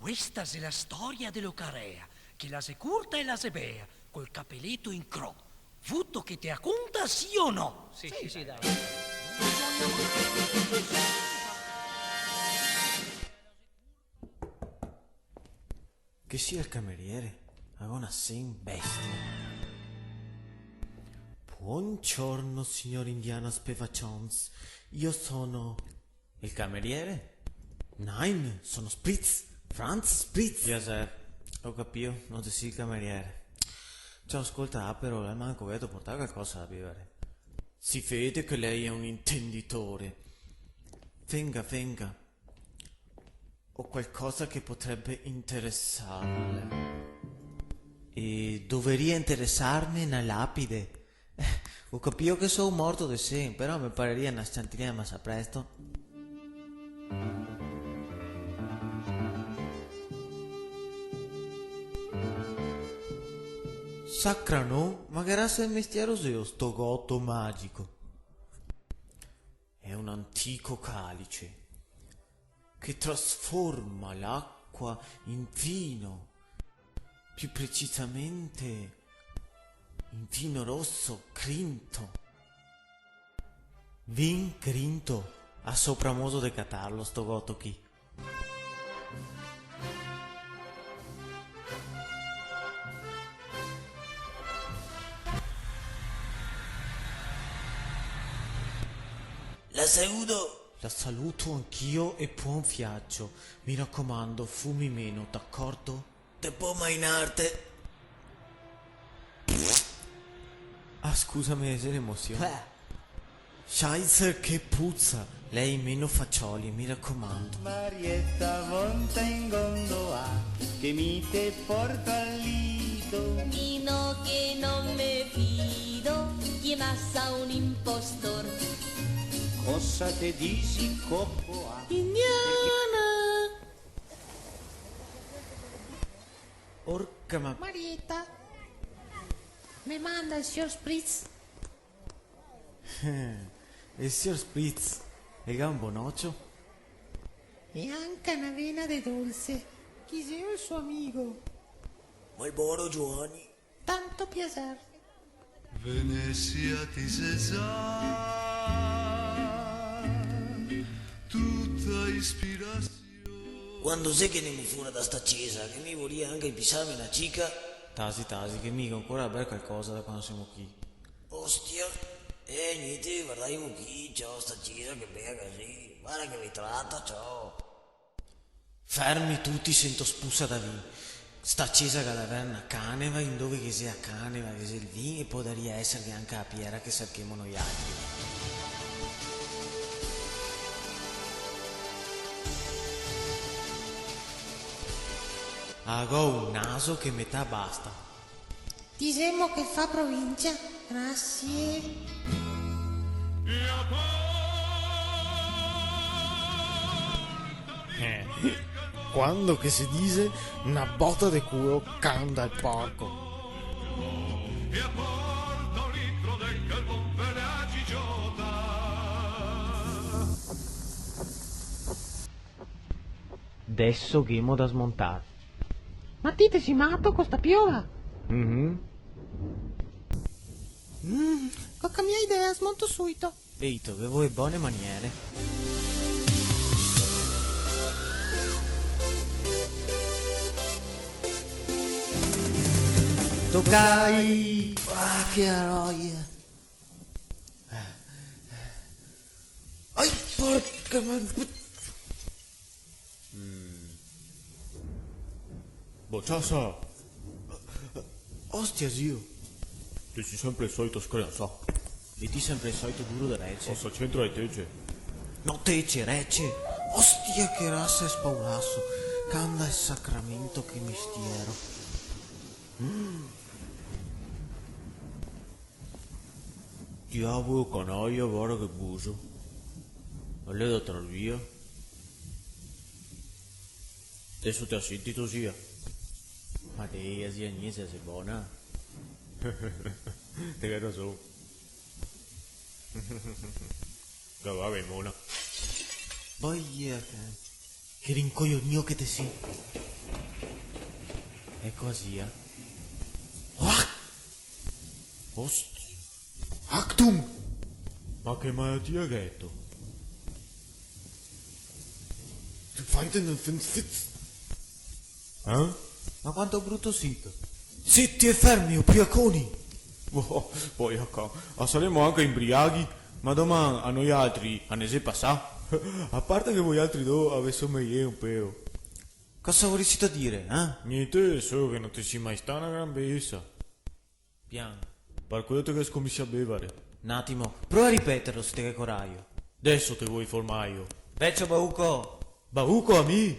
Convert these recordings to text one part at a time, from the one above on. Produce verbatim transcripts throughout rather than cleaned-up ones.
Questa xe la storia de Locarea, che la xe curta e la xe bea, col capeleto in cro. Vuto che te la conta, sì o no? Sì, sì, sì, dai. Che sia el cameriere, a go na sen bestia. Buongiorno, signor Indiana Spevachons. Io sono... Il cameriere? Nein, sono Spritz, Franz Spritz. Yes, sir. Go capìo, no te si el cameriere. Ciò, scolta, ah, però, almanco gheto portà calcosa da bevare? Si vede che lei è un intenditore. Venga, venga. Ho qualcosa che potrebbe interessarle. E doveria interessarme na lapide. Eh, go capìo che so morto de sen, però me pareria na s-ciantina masa presto. Sacranò, ma che rasa de mestiero xeo sto goto magico? È un antico calice che trasforma l'acqua in vino, più precisamente in vino rosso crinto. Vin crinto, a so bramoso de catarlo sto goto chi. La saludo! La saluto anch'io e buon viaggio. Mi raccomando, fumi meno, d'accordo? Te pol mainarte. Ah, scusame, xe l'emosion. Eh. Scheiße, che puzza! Lei meno fagioli, mi raccomando. Marietta, monta in gondola, che mi te porto al lido. Dino che non me fido, chi masa un impostor. Cosa te disi, Coppola? Indiana! Orca ma... Marietta, me manda el sior Spritz. El sior Spritz, el ga un bon ocio? E anca na vena de dolse. Chi xeo el so amigo? Malboro Giovanni. Tanto piaser. Venesia ti xe za tuta ispirasion. Quando xe che ndemo fora da sta cesa, che mi voria anca inpisarme na cica? Tasi, tasi, che mi go ancora da ber calcosa da quando semo chi. Ostia, eh, gnente, vardemo chi, ciò, sta cesa che bela che xe, varda che ritrato, ciò. Fermi tuti, sento spusa da vin. Sta cesa ga da aver na caneva, indove che xe a caneva, che xe el vin, e podaria eserghe anca a piera che serchemo noialtri. A go un naso che metà basta. Disemo che fa provincia. Grasie. Eh, quando che se dise na bota de culo can dal porco. Deso ghemo da smontar. Ma ti te si mato co sta piova? Mhm. Mm, go cambià idea, smonto suito. Eito, che vol bone maniere. Tocai! Ah, che roia! Ai, porca ma... Mm. Bociasa! Ostia, zio! Te si sempre el solito screansà. E ti sempre el solito duro de rece. Cosa c'entra le tece? No tece, rece! Ostia, che rasa de spauraso! Can dal sacramento, che mestiero! Mm. Diavolo canaia, varda che buso. Alora tira via. Deso te la senti, zia? Ma te, zia, gnente, xe bona. Te ga rason. Che va ben, mona. Boia, che, che rincoglionìo che te si. Eco a zia. Ost-, Ostia. Achtung! Ma che malatia gheto? Ti fai de... Eh? Ma quanto bruto sito! Ziti e fermi, ubriaconi! Oh, poi a ca-, a saremo anca imbriaghi? Ma doman a noialtri a ne xe pasà? A parte che voialtri do a ve someie un peo. Cosa vorisito dire, eh? Gnente, solo che no te si mai stà na gran besa. Pian. Par quelo te ghe scominsià a bevare. N'atimo, prova a ripeterlo se te ghe corajo. Deso te voi formaio. Vecio bauco! Bauco a mi?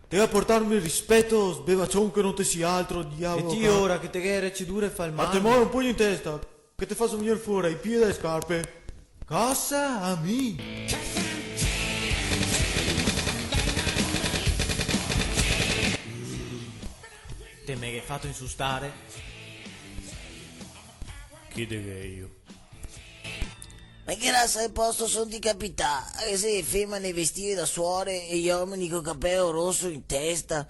Te ga portarme rispeto, sbevacion che no te si altro, diavolo. E ti ora che te ghe recedure fa el... Ma te magno. Moro un pugno in testa, che te faso vegner fora i pie dae scarpe. Cosa? A mi? Te me ghe fato insustare? Chi de gheio? Ma che rasa de posto son ti capità? Che xe femene vestide da suore e i omeni co capeo roso in testa?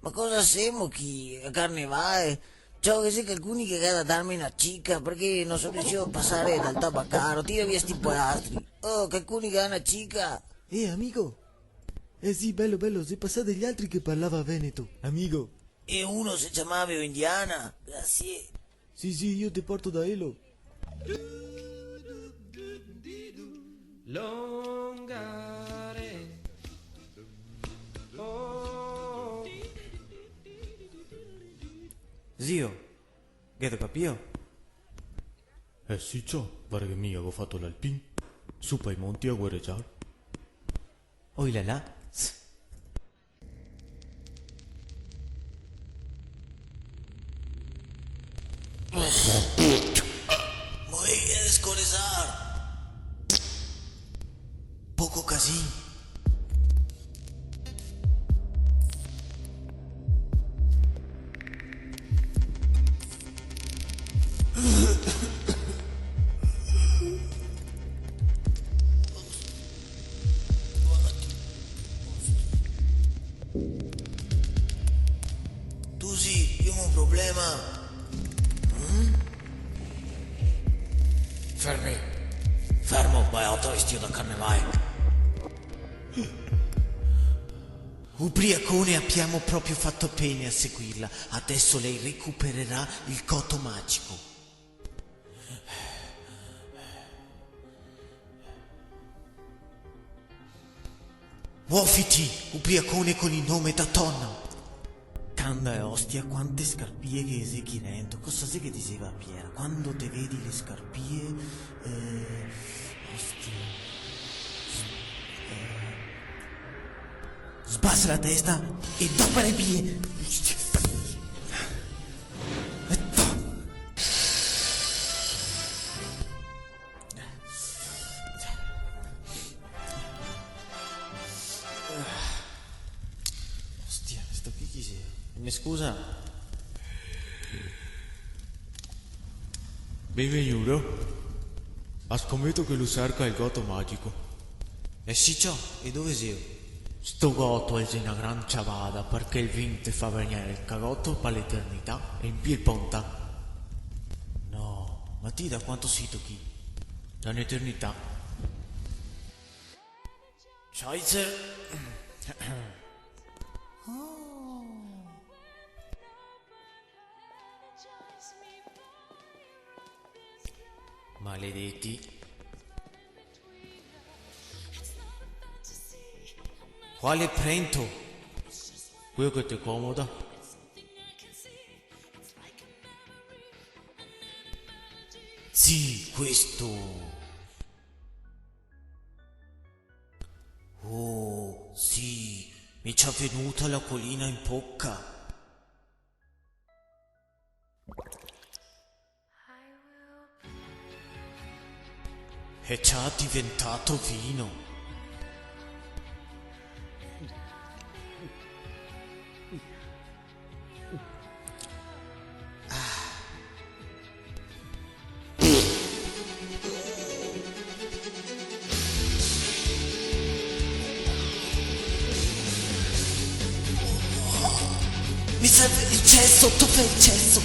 Ma cosa semo chi? A carnevale? Ciò, che xe calcuni che ga da darme na cica, parché no so riusìo a pasare dal tabacaro, tira via sti polastri. Oh, calcuni che ga na cica? Eh, amigo! Eh sì, belo, belo, xe pasà degli altri che parlava veneto. Amigo! E uno se ciamava Indiana? Grazie. Sì, sì, io te porto da elo. Longare. Oh. Zio, gheto capìo? Eh sì, ciò, varda che mi go fato l'alpin, su pa i monti a guerregiar. Oi là là. Moì de scoresar! Poco casin. Tusi, ghemo un problema. Mm? Fermi. Fermo, baiota vestio da carnevale. Ubriacone, abbiamo proprio fatto bene a seguirla. Adesso lei recupererà il coto magico. Mofiti, ubriacone con il nome da Tonna! Canda e ostia, quante scarpie che xe chi rento. Cosa xe che dixeva Piera? Quando te vedi le scarpie, eh, ostia. Eh, sbasa la testa e dopa le pie. Ostia, sto chi chi xe? Me scusa? Benvegnuto. A scometo che lu serca el goto magico. Eh sì, ciò, e dove xeo? Sto goto el xe na gran ciavada, parché el vin te fa vegnere el cagoto pa l'eternità e in pì el ponta. No, ma ti da quanto sito chi? Da n'eternità. Scheiße. Oh. Maledeti. Quale prento? Queo che te comoda. Sì, questo. Oh, sì, me ci è venuta l'acquolina in bocca. È già diventato vino. Mi serve il Ceso, tope, ceso.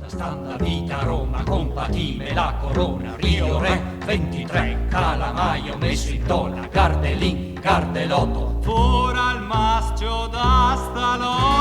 Sta na vita a Roma, compatime la corona, Rio Re ventitré, calamaio meso in tola, Gardelin, Gardeloto. Fora el mascio da sta lora.